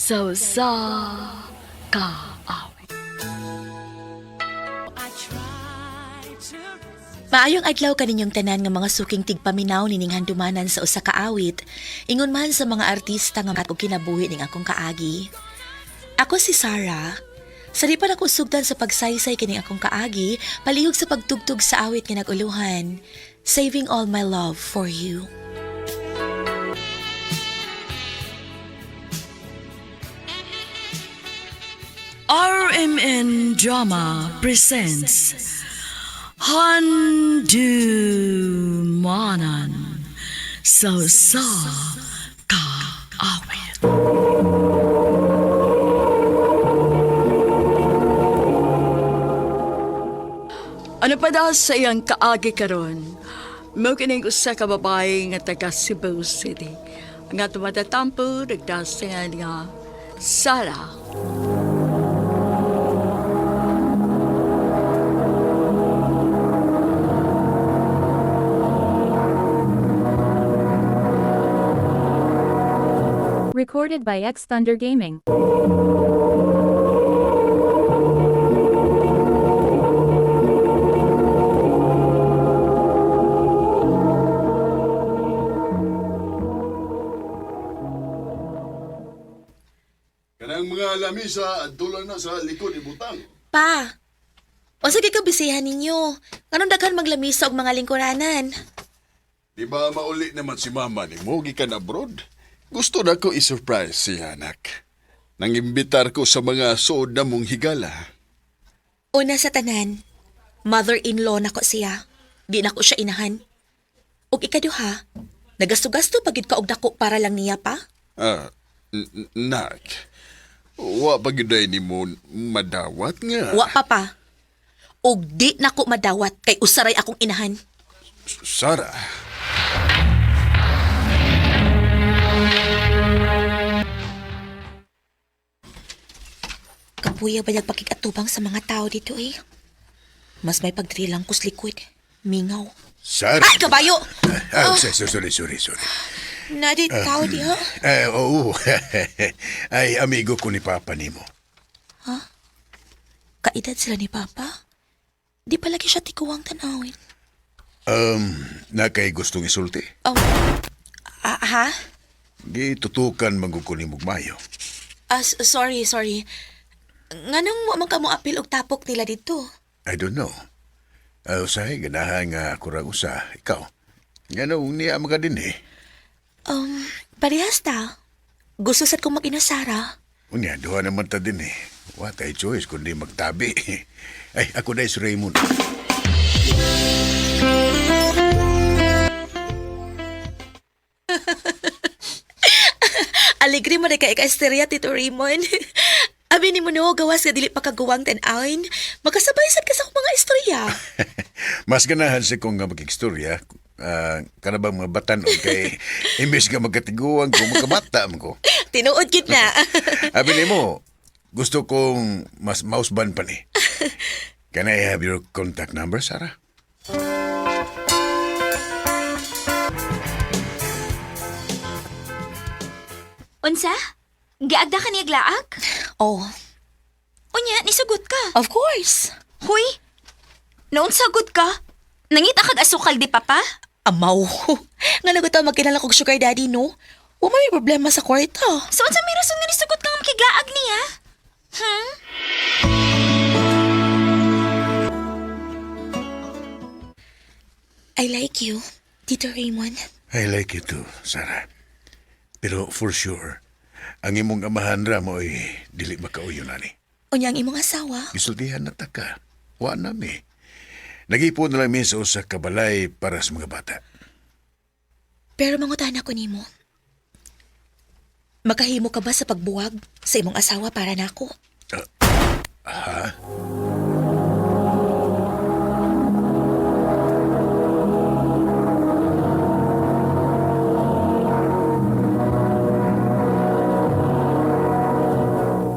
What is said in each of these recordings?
Sa usa ka awit. Maayong adlaw kaninyong tanan nga mga suking tigpaminaw nining handumanan sa usa ka awit. Ingon man sa mga artista nga og kinabuhi ning akong kaagi. Ako si Sarah. Saripan ako sugdan sa pagsaysay kining akong kaagi, palihog sa pagtugtog sa awit nga naguluhan. Saving All My Love for You. RMN Drama presents Handumanan sa usa ka awit. Ano pa daw sa iyang kaagi karon? Mo kining usa ka babae nga taga Cebu City. Nga tumatatampo nagdasingan nga Sara. Recorded by X Thunder Gaming. Kanang mga lamisa, adto na sa likod ibutang. Pa, unsa gyud ka bisihan ninyo? Nganong daghan maglamisa og mga lingkuranan? Di ba mauli naman si mama ni mo gikan abroad? Gusto na ko i-surprise siya, anak. Nangimbitar ko sa mga suod na mong higala. Una sa tanan, mother-in-law nako siya. Di nako siya inahan. Ug ikaduha, nagasto-gasto pagid ka og dako para lang niya pa. Ah, nak, wa pa gyud ay nimo madawat nga. Wa pa pa. Ug di nako madawat kay usaray akong inahan. Sara, Kapuya ba pakikatubang sa mga tao dito eh? Mas may pagdrilang kus likod. Mingaw. Sara. Ay, kabayo! Ah, sorry, sorry, sorry, sorry. Nadi tao diha. Eh, oo. Ay, amigo ko ni Papa nimo. Kaedad sila ni Papa. Di palagi siya tikuwang tanawin. Um, na kay gustong isulti. Oh. Ah, ha? Gitutukan man gud ko nimo mayo. Ah, sorry, sorry. Nganong wa man ka mo apil og tapok nila dito? I don't know. Usahay, ganahan nga ako ra usa. Ikaw. Ngano niya mga din eh. Parehas ta. Gusto sad kong mag-inasara. Unya, duha naman ta din eh. Wa tay choice kundi magtabi. Ay, ako dahil si Raymond. Alegre mo na kay ka-istorya, Tito Raymond. Abi ni mo no, gawas nga dili pa kaguwang tan-awin. Makasabay sad ka sa akong mga istorya. Mas ganahan siya kung nga magigstorya. Kana bang mga batan-on kay imbes nga magkatiguan ko, magkabata man ko. Tinuod gid na. Abi nimo, gusto kong mas mausban pa ni. Can I have your contact number, Sarah? Unsa? Giagda ka niya glaak? Oh, Unya, nisugot ka. of course. Huy! Naunsagod ka? Nangita kag asukal di papa? Amaw. Nga naguto magkilala kog sugar daddy, no? Wa may problema sa kwarta. So unsa may rason nga nisugot ka nga makiglaag niya? Hmm? I like you, Tito Raymond. I like you too, Sarah. Pero for sure, ang imong amahan ra mo ay dili makauyo nani. Unya ang imong asawa. Gisultihan na ta ka. Wa na mi. Nag-ipon na lang mi sa usa ka balay para sa mga bata. Pero mangutana ko nimo. Makahimo ka ba sa pagbuwag sa imong asawa para nako? Ha?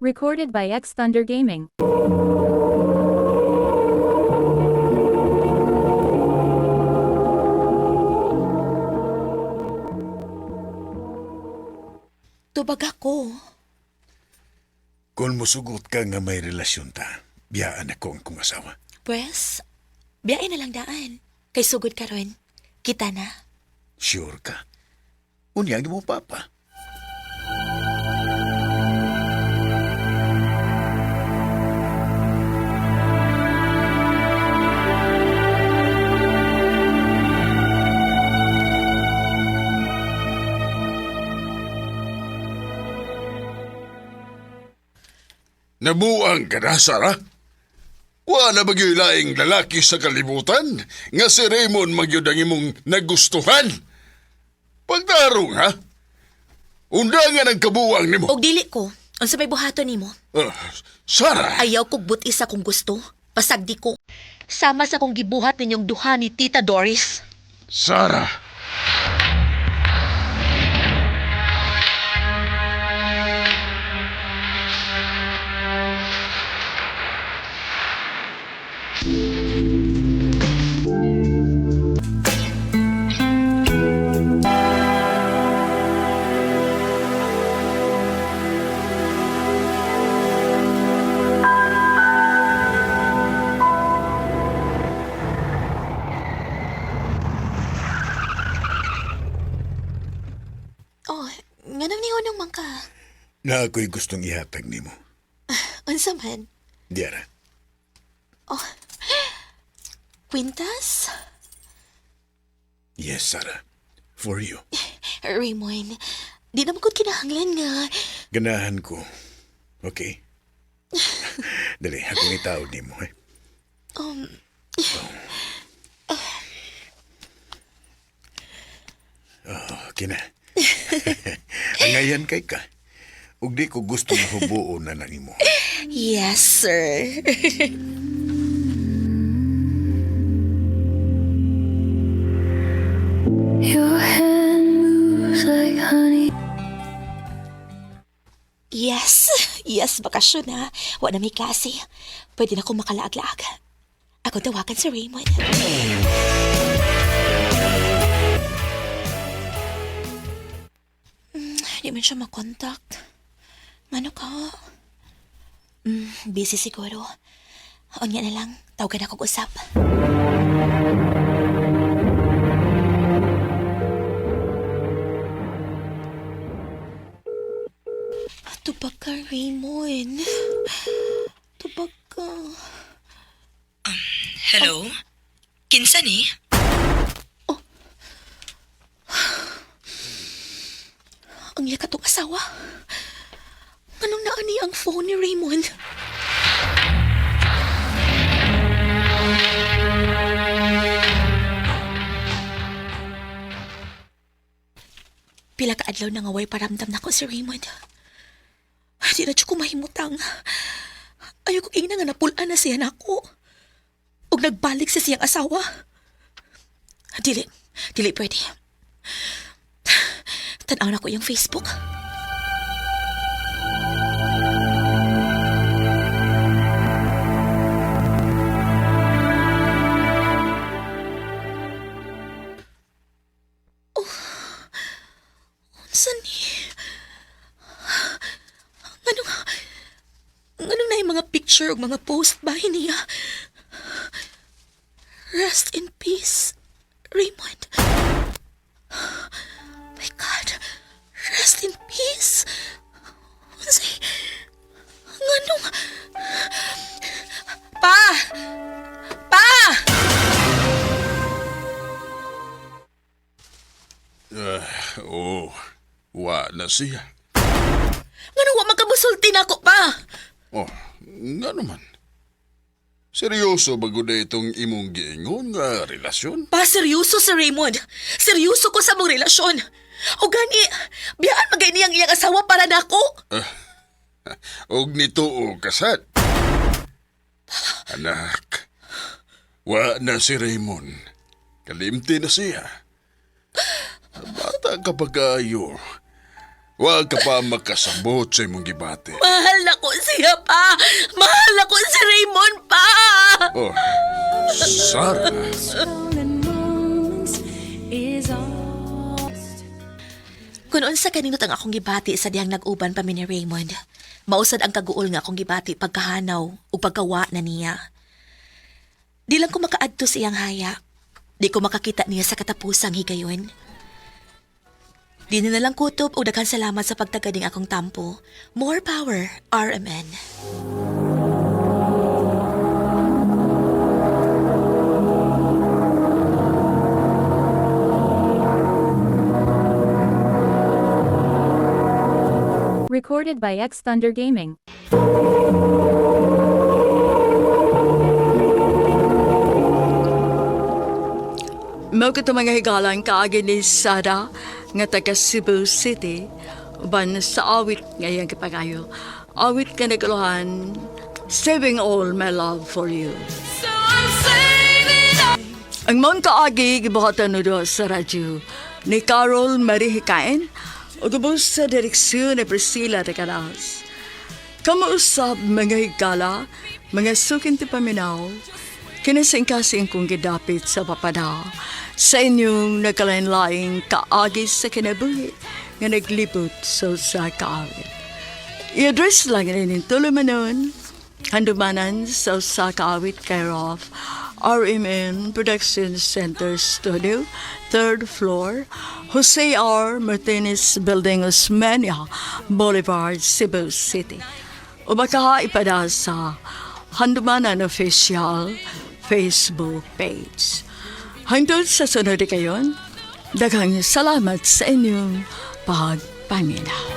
Recorded by X Thunder Gaming. Tubag ako. Kung musugot ka nga may relasyon ta, biyaan ako ang kong asawa. Pwes, biyain na lang daan. Kay sugod karon. Kita na. Sure ka? Unya ang imong papa. Nabuang ka na, Sarah? Wala ba gyud laing lalaki sa kalibutan nga si Raymond magyud ang imong nagustuhan? Pagtarong, ha? Undangan ang kabuang nimo. Og dili ko. Unsa may buhaton nimo? Ah, Sarah! Ayaw kog butis sa kung gusto. Pasagdi ko. Sama sa kong gibuhat ninyong duha ni Tita Doris. Sarah! Oh, nganong nihunong man ka? Na ako'y gustong ihatag nimo. Unsa man? Diara. Oh. Quintas? Yes, Sarah. For you. Raymond, di naman ko kinahanglan nga. Ganahan ko. Okay? Dali, akong itaod nimo eh. Oh, okay na. Angayan kay ka. Ug di ko gusto nga hubuon na na nimo. Yes, sir. Your hand moves like honey. Yes, yes, bakasyon na. Wa na may klase. Pwede na akong makalaag-laag. Ako tawagan si Raymond. Di man siya makontakt. Ano ka? Busy siguro. Unya na lang, tawagan ako usap. Tubag ka, Raymond. Tubag ka. Hello? Kinsa ni? Ang iya katong asawa. Anong naani ang phone ni Raymond? Pila ka adlaw nangaway paramdam nako si Raymond. Di na jud ko mahimutang. Ayaw ko ingna nga napulaan na siya nako. Ug nagbalik sa siyang asawa. Dili, dili pwede. Tanaw na ko iyang Facebook. Oh, unsa ni? Nganong, nganong na mga picture ug mga post ba niya? Rest in peace, Raymond. My God, rest in peace. Unsay, nganong, Pa! Pa! Oh, wa na siya. Nganong wa magkamusulti na ako pa? Oh, nga naman. Seryoso ba gud itong imong giingon nga relasyon? Pa, seryoso si Raymond. Seryoso ko sa mong relasyon. O gani, biyaan magay niyang iyang asawa para nako. Og nituo kasat. Anak, wa na si Raymond. Kalimti na siya. Bata ka pa kayo. Wa ka pa makasabot sa imong gibati. Mahal na ko siya pa. Mahal na ko si Raymond pa. Oh, Sarah. Stolen moments is all. Kung unsa kanindot ang akong gibati sa dihang nag-uban pa mi ni Raymond, mausad ang kaguol nga akong gibati pagkahanaw ug pagkawa na niya. Di lang ko makaadto sa iyang haya. Di ko makakita niya sa katapusang higayon. Di na lang kutob o daghan salamat sa pagtagading akong tampo. More power, RMN. Recorded by X Thunder Gaming. Mao kato mga higalan kaagi ni Sara nga taga Cebu City uban sa awit nga iyang gipagayo. Awit nga naguluhan, Saving All My Love For You. Ang maong kaagi gibuhatan no duha sa radyo ni Carol Marie Hikain ug ubos sa direksyon ni Priscilla de Caras. Kamausap mga higala, mga sukin ti paminaw, kinasingkasing kong gidapit sa papada sa inyong nagkalain-laing kaagi sa kinabuhi nga naglibot sa usa ka awit. I-address lang rin tulumanon, handumanan sa usa ka awit care of RMN Production Center Studio, third floor, Jose R. Martinez Building, Osmeña Boulevard, Cebu City. O baka ipada sa Handumanan Official Facebook page. Hangtod sa sunod kayon, daghang salamat sa inyong pagpaminaw.